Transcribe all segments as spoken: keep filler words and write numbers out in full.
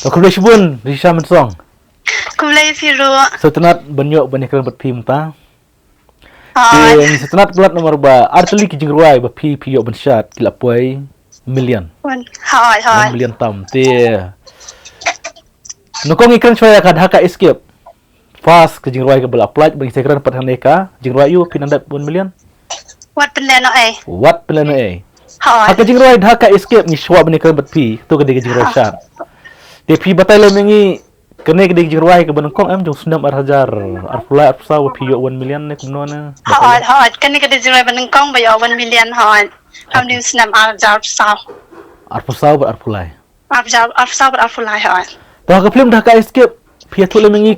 Khublei shibun, Risha Mynsong. Khublei phi ruh. Sngewtynnat ban ïoh ban ïakren bad phi mynta. Te ngi sngewtynnat palat namar ba ar tylli ki jingrwai ba phi phi ïoh ban shad ki la poi million. Hooid, hooid. Million tam. Te nyngkong ngi kren shuwa ïa ka Dhaka Escape. First ka jingrwai kaba la pynlait ba ngi sa kren pat hangne ka jingrwai ïoh phi nang dep one million. Wat pynlait noh ei. Wat pynlait noh ei. Hooid. Ha ka jingrwai Dhaka Escape ngi shuwa ban ïakren bad phi, to ka dei ka jingrwai shad. Te phi batai lem ïa ngi, kane ka dei ka jingrwai kaba nyngkong em jong u snem ar hajar arphew lai arphew saw ba phi ïoh one million ne kumno ne? Hooid, hooid. Kane ka dei jingrwai ba nyngkong ba ïoh one million, hooid. Kam dei u snem ar hajar arphew saw. Arphew saw bad arphew lai. Arphew saw, arphew saw bad arphew lai, hooid. To ha ka film Dhaka Escape phi ïathuh lem ïa ngi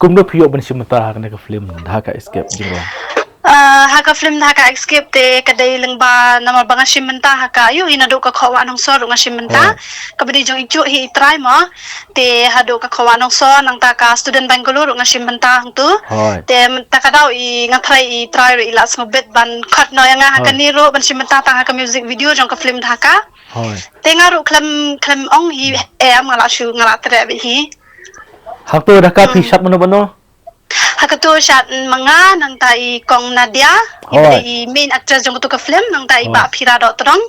kumno phi ïoh ban shim bynta ha kane ka film Dhaka Escape jingrwai? Ah, ha ka film Dhaka Escape te ka dei lyngba namar ba nga shim bynta ha ka, ïoh hi naduh ka Khoh Wah Nongso ruh nga shim bynta. Hooid. Kaba dei jong i juh hi i trai mo. Te haduh ka Khoh Wah Nongso nangta ka Student Bangalore ruh nga shim bynta hangtu. Hooid. Te mynta ka dei i nga trai i trai ruh i la sngewbit ban khot noh ïa nga ha kane ruh ban shim bynta tang ha ka music video jong ka film Dhaka. Hooid. Te nga ruh khlem, khlem ong hi em, nga la shu, nga la treh beit hi. Hangto Dhaka phi shad mano mano? Ha kato shad ma nga nangta i Kong Nadia, i ba dei i main actress jong kato ka film, nangta i Bah Phira Dohtdong,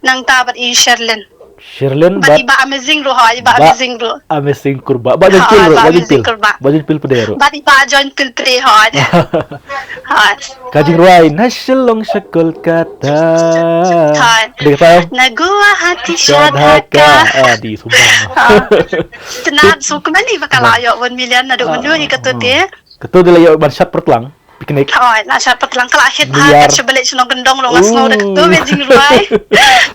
nangta bad i Sherlyn. Sherlyn bad i Bah Amazing ruh, hooid, i Bah Amazing ruh. Amazing Kurbah. Bah Join Pil ruh, Bah Join Pil. Bah Join Pil pdeng ruh. Bad i Bah Join Pil pdeng, hooid. Hooid. Ka jingrwai na Shillong sha Kolkata. Hooid. Dei kata em? Na Guwahati sha Dhaka. Ah, dei sumbang. Hooid. Tynat sngewkmen hi ba ka la ïoh one million naduh mynno hi kato te. Kato dei la ïoh ban shad pyrtlang. Picnic. Hooid, la shad pyrtlang ka la hit ha ka sha balei shnong kyndong ruh nga sngew da kato me jingrwai.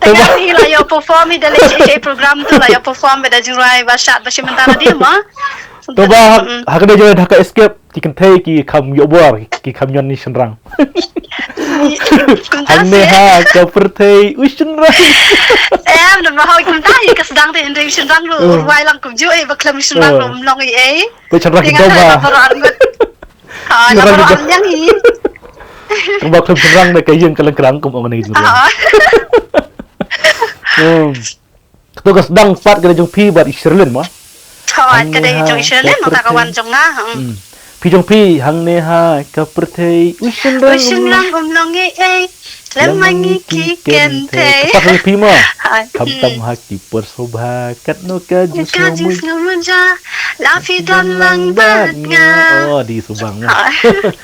Tang hi la ïoh perform hi da leh shi program tu la ïoh perform ba da jingrwai ba shad ba shim bynta na dei ma. To ba ha ka dei jingrwai Dhaka Escape ki kynthei ki kham ïoh bor ki kham ñion ni shynrang. Hangne ha ka pyrthei u shynrang. Em, da ba hoi kumta hi ka sdang te hynrei u shynrang ruh u rwai lang kumjuh ei ba khlem u shynrang ruh um long ei ei. Te shynrang ki dong ba. Ah, na baroh ar liang hi. Kaba khlem shynrang da ka ïing ka leng krang kum ong ne jong. Ah. Hmm. Kato ka sdang pat ka dei jong phi bad i Sherlyn mo. Hooid, ka dei jong i Sherlyn mo ta ka wan jong nga. Hmm. Phi jong phi hangne ha ka pyrthei u shynrang. U shynrang um long ei ei. Lem ma ngi ki kynthei. Ka pat phi mo. Hooid. Khamtam ha ki por sngewbha katno ka jingsngew. Ka jingsngew mynta la phi don lang bad nga. Oh, dei sumbang. Hooid.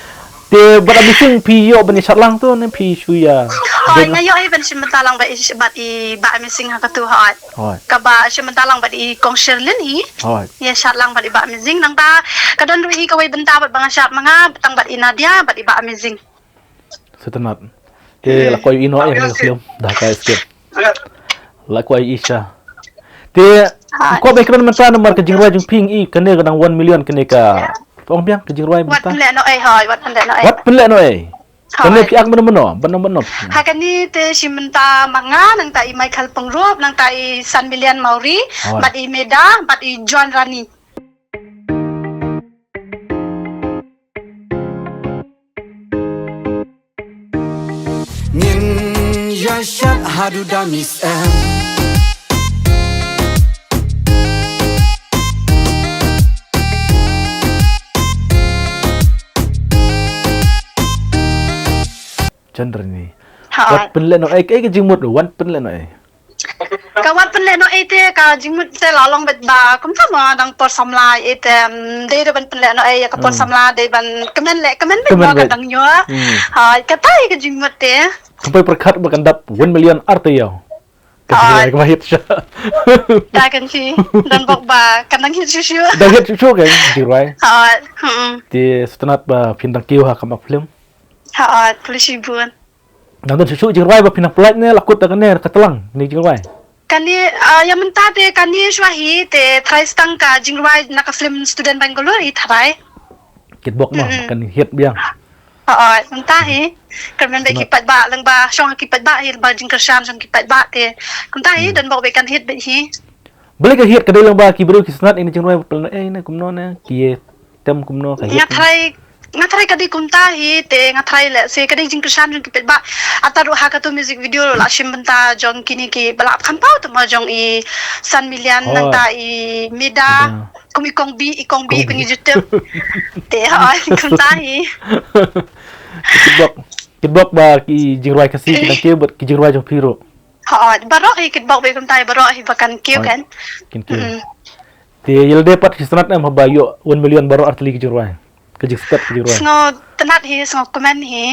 Te bad Amazing phi ïoh ban ïa shad lang to ne phi shu ïa. Hooid, nga ïoh hi ban shim bynta lang bad i, bad i Bah Amazing ha kato hooid. Hooid. Kaba shim bynta lang bad i Kong Sherlyn hi. Hooid. Ïa shad lang bad i Bah Amazing nangta ka don ruh hi kawei bynta bad ba nga shad ma nga tang bad i Nadia bad i Bah Amazing. Sngewtynnat. Te la kwah ïohi noh ïa kane ka film Dhaka Escape. La kwah ïohi sha. Te kwah ban kren mynta namar ka jingrwai jong phi ngi kane ka dang one million kane ka. Ong biang ka jingrwai mynta. Wat pynleh noh ei hooid, wat pynleh noh ei. Wat pynleh noh ei. Kane phi ak mano mano, mano mano. Ha kane te shim bynta ma nga nangta i Michael Pyngrope nangta i San Million Mawrie bad i Meda bad i John Rani. Ngin ïa shad haduh da miss em. Chandra ni. Wat pynleh noh ei, ei ka jingmut wat pynleh noh ei. Ka wat pynleh noh ei te ka jingmut te la long bad ba kumta ma dang por samla ei te dei da ban pynleh noh ei ka por samla dei ban kmen leh kmen bad ma ka dang ñiuh. Hooid kata ei ka jingmut te. Kumpai pyrkhat ba kan dap one million ar te ïaw. Ka jingrwai kaba hit sha. Ta kan shi don bok ba kan dang hit shu shu. Dang hit shu shu kan jingrwai. Hooid. Te sngewtynnat ba phin dang kiew ha ka mak film. Hooid, khublei shibun. Nang don shuh shuh jingrwai ba phin nang pynlait ne la kut da kane ka tlang ne jingrwai. Kane ïa mynta te kane shuwa hi te tharai stang ka jingrwai na ka film Student Bangalore hi tharai. Kitbok ma kan hit biang. Hooid mynta hi. Kyrmen ba ki paidbah lang ba shong ki paidbah hi ba jingkyrshan shong ki paidbah te. Mynta hi don bok ba kan hit ba hi. Balei ka hit ka dei lang ba ki briew ki snat ïa kane jingrwai ba pynlait ne kumno ne ki tem kumno ka hit. Nga tharai Nga tharai ka dei kumta hi te nga tharai leh se ka dei jingkyrshan jong ki paidbah. Ata ruh ha katu music video la shim bynta jong kine ki ba la kham paw te mo jong i San Milian nangta i Mida. Kum i Kong Bi, i Kong Bi ba ngi ju tip. Te hooid kumta hi. Kitbok. Kitbok ba ki jingrwai Khasi ki dang kiew bad ki jingrwai jong phi ruh. Hooid, baroh hi kitbok ba kumta hi baroh hi ba kan kiew kan. Kin kiew. Te ïalade pat ki sngewtynnat em haba ïoh one million baroh artylli ki jingrwai. Ka jingsngewtynnat ki jingrwai. Sngewtynnat hi, sngewkmen hi.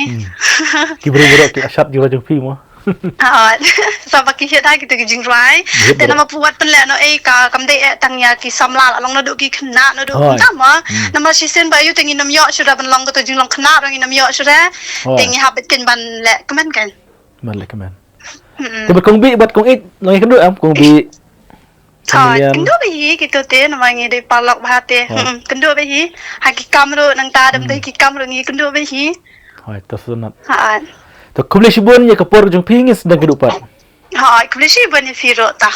Ki briew baroh ki ashat jingrwai jong phi mo. Hooid. Sa ba ki hit ha kitu ki jingrwai. Te namar phi wat pynleh noh ei ka kam dei eh tang ïa ki samla la long naduh ki khynnah naduh kumta mo. Namar shisien ba ïoh te ngin ym ïoh shuh da ban long katu jinglong khynnah ruh ngin ym ïoh shuh da. Te ngi hap beit kein ban leh kmen kan. Ban leh kmen. Te bad Kong Bi bad Kong Ïeit la ngi kynduh em Kong Bi. Kynduh bha hi kitu te namar ngi dei paralok bha te. Kynduh bha hi. Ha ki kam ruh nangta dam dei ki kam ruh ngi kynduh bha hi. Hooid, to sngewtynnat. Hooid. To khublei shibun ïa ka por jong phi ngi sdang kynduh pat. Hooid, khublei shibun ïa phi ruh ta.